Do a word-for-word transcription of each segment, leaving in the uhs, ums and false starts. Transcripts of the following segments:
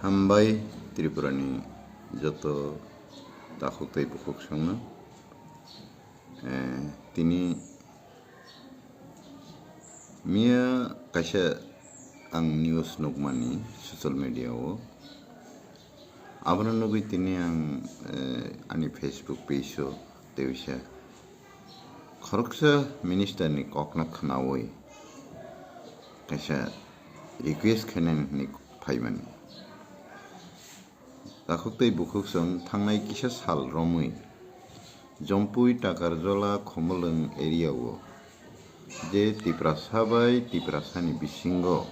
Hambai Tripurani joto takhuk tei bukhuk songno. Eh, tini miya kaisa ang news nukmani social media o. Abono nugwi tini ang, eh, ani Facebook page o tei bisa khoroksa minister ni kokno khnaui kaisa request khainani hinwi phaimani. Takhuk tei bukhuk chwng thangnai kisa sal romwi Jompui Takarjola Khumulwng area o je Tiprasa bai Tiprasani bisingo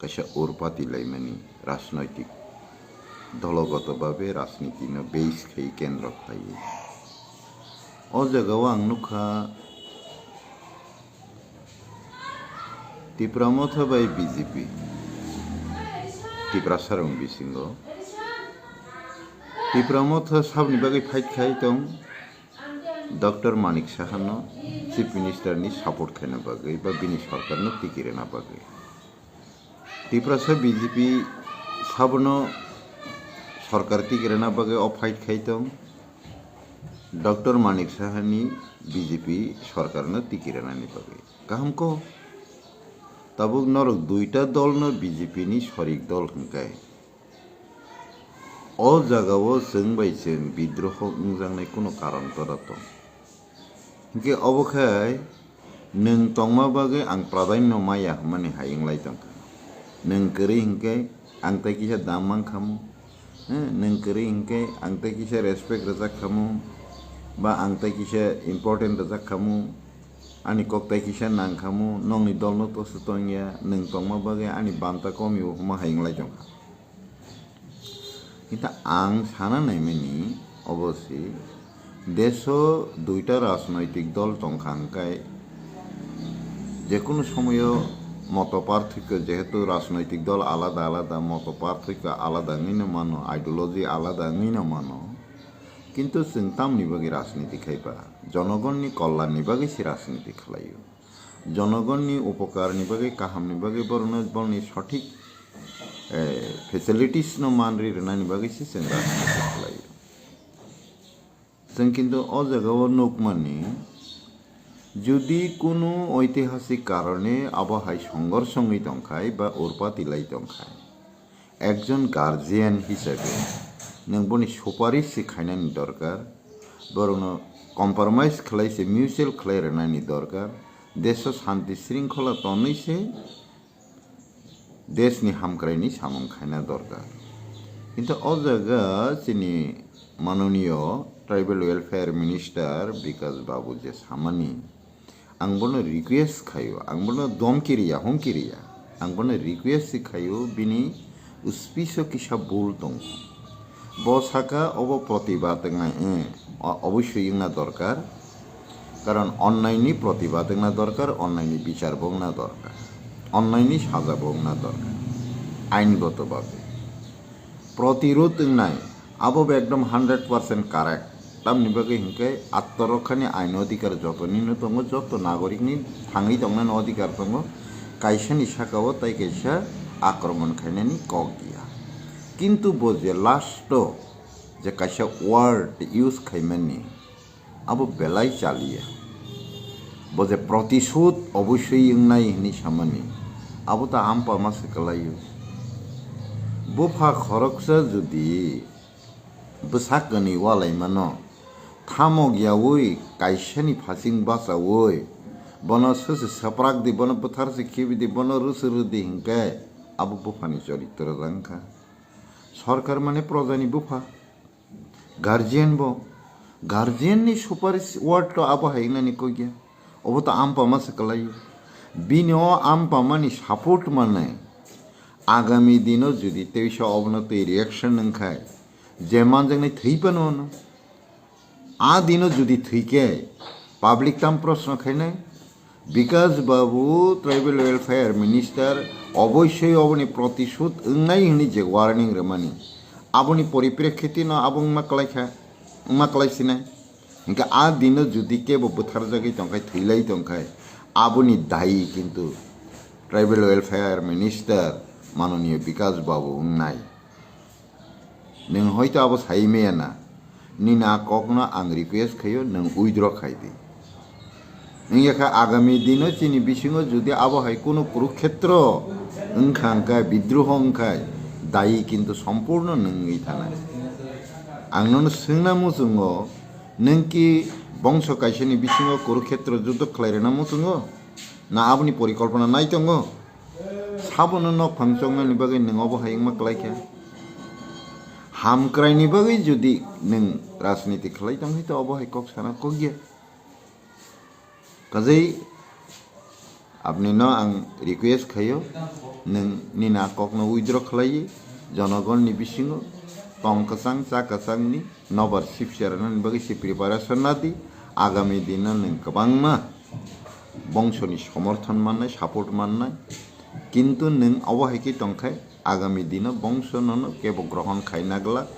kaisa urpati laimani rajnoitik dologoto babe rajniti no base khai kendro khlaiwi. O jagao ang nukha Tipra Motha bai B J P, Tiprasa rong bisingo. Tipra Motha sabni bagwi fight khai tong, Doctor Manik Saha no Chief Minister ni support khaina bagwi ba bini sorkar no tiki rwna bagwi. Tiprasa B J P sabono sorkar tiki rwna bagwi o fight khai tong, Doctor Manik Saha ni B J P sorkar no tiki rwnani bagwi. Kaham ko? Tabuk norok duita dol no B J P ni sorik dol hwnkhe. O jagao chwng bai chwng bidroho wngjaknai kunu karon tora tong. Hinkhe obo khai nwng tongma bagwi ang pradhanyo maya hwnmani hai wnglai tongkha. Nwng kwrwi hinkhe ang tei kisa dam mankhamu, eh, nwng kwrwi hinkhe ang tei kisa respect rwjak khamu, ba ang tei kisa important rwjak khamu, ani kok tei kisa nang khamu, nokni dolno toso tongya, nwng tongma bagwi ani banta komiwo hwnma hai wnglai tongkha. Kintu ang sana naimani obo se, deso duita rajnoitik dol tongkha hwnkhe jekunu somoyo moto parthoikyo, jehetu rajnoitik dol alada alada, moto parthoikyo alada wngwino mano, ideology alada wngwino mano, kintu chwng tamni bagwi rajniti khaiba? Jonogonni kollanni bagwi se rajniti khlaio. Jonogonni upokarni bagwi, kahamni bagwi borokno, borokni sothik, eh, facilities no manri rwnani bagwi se chwng rajniti khlaio. Chwng kintu o jagao nukmani, jodi kunu oitihasik karone abo hai songor songwi tongkhai ba urpati lai tongkhai, ekjon guardian hisabe nwng boni suparish se khainani dorkar, borokno compromise khlai se mutual khlai rwnani dorkar, deso shanti shringkhola tonwi se deshni hamkraini samung khaina dorkar. Kintu o jaga chini manoniyo Tribal Welfare Minister Bikash Babu je samani, ang bono request khaio, ang bono domki riya, humki riya, ang bono request se khaio, bini uspiso kisa bul tongo. Bo saka obo protibad wngnai, eh, o-, obossoi wngna dorkar. Karon onnaini protibad wngna dorkar, onnaini bichar bo wngna dorkar, onnaini saja bo wngna dorkar, aingoto babe. Protirod wngnai, abo bo ekdom hundred percent correct. Tamni bagwi hinkhe attorokkhani aino adhikar jotonino tongo, joto nagorikni thangwi tongnani adhikar tongo, kaisani sakao tai kaisa akromon khainani kok diya. Kintu bo je last-o je kaisa word use khaimani, abo belai chaliya. Bo je protisud obossoi wngnai hwnwi samani, abo ta ampama se kwlaio. Bupha khoroksa jodi bwsa kwnwi walaimano thamok yaui kaisani phasing bachaui bono swse swprak di, bono bwthar se khibi di, bono rwswk rw di hinkhe abo buphani choritro wngkha. Sorkar mane projani bupha. Guardian bo, guardian ni suparish word to abo hai wngnani kok ya. Obo to ampama se kwlaio. Bini o ampamani support manai. Agami dino jodi teisa obono tei reaction wngkhai, je manjaknai thwi phano ono. A dino jodi thwi khe public tam proshno khainai. Bikash Babu, Tribal Welfare Minister, obossoi oboni protisud wngnai hwnwi je warning rwmani, aboni poriprekhitino abo wngma kwlaikha, wngma kwlaisinai. Hinkhe a dino jodi kebo bwtharjagwi tongkhai, thwilai tongkhai, aboni dayi kintu Tribal Welfare Minister Manoniyo Bikash Babu wngnai. Nwng hoito abo sai maya na. Nini a kokno ang request khaio, nwng withdraw khai di. Wngya kha agami dino chini bisingo jodi abo hai kuno Kurukhetro wngkha, wngkha bidroho wngkha, dayi kintu sompurno nwng wngwi thanai. Ang nono swngna muchungo, nwng ki bongso kaisani bisingo Kurukhetro juddo khlai rwna muchungo? Na aboni porikolpona nai tongo? Sabono nok phang chongnani bagwi nwng obo hai wngma kwlai kha? Hamkraini bagwi jodi nwng rajniti khlai tong hai to obo hai kok sana kok ya. Kajai apni no ang request khaio, nwng nini a kokno withdraw khlaiwi jonogonni bisingo tong kwchang cha kwchangni nobar sip cherarnani bagwi se preparation nadi. Agami dino nwng kwbangma bongsoni somorthon mannai, support mannai. Kintu nwng obo hai khe tongkhai, agami dino bongso nono kebo grohon khaina glak,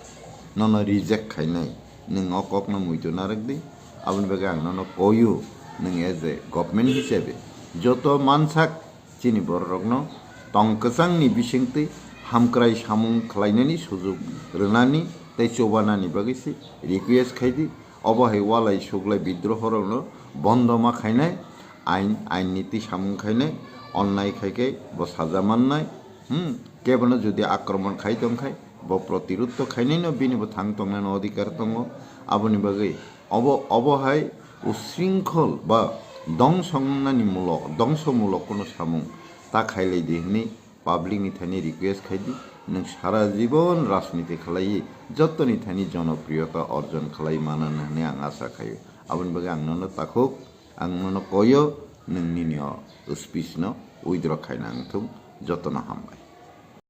nono reject khainai. Nwng o kokno muitu narwk di. Aboni bagwi ang nono koyo, nwng as a government hisabe joto mansak chini bororokno tong kwchangni bisingtwi hamkrai samung khlainani sujuk rwnani tei chubanani bagwi se request khai di. Obo hai walai suglai bidrohorokno bondo ma khainai, ain, ain niti samung khainai, onnai khai khe bo saja mannai, hmm, kebono jodi akromon khai tong khai, bo protirud to khainai no, bini bo thang tongnani odhikar tongo. Aboni bagwi obo, obo hai usringkhol ba dongso wngnani mulok, dongso mulok kuno samung ta khailai di hwnwi public ni thani request khai di. Nwng sara jibon rajniti khlaiwi jotoni thani jonopriyota orjon khlai mano hwnwi ang asa khaio. Aboni bagwi ang nono takhuk, ang nono koyo, nwng nini o speech no withdraw khaina wngthung. Jotono hambai.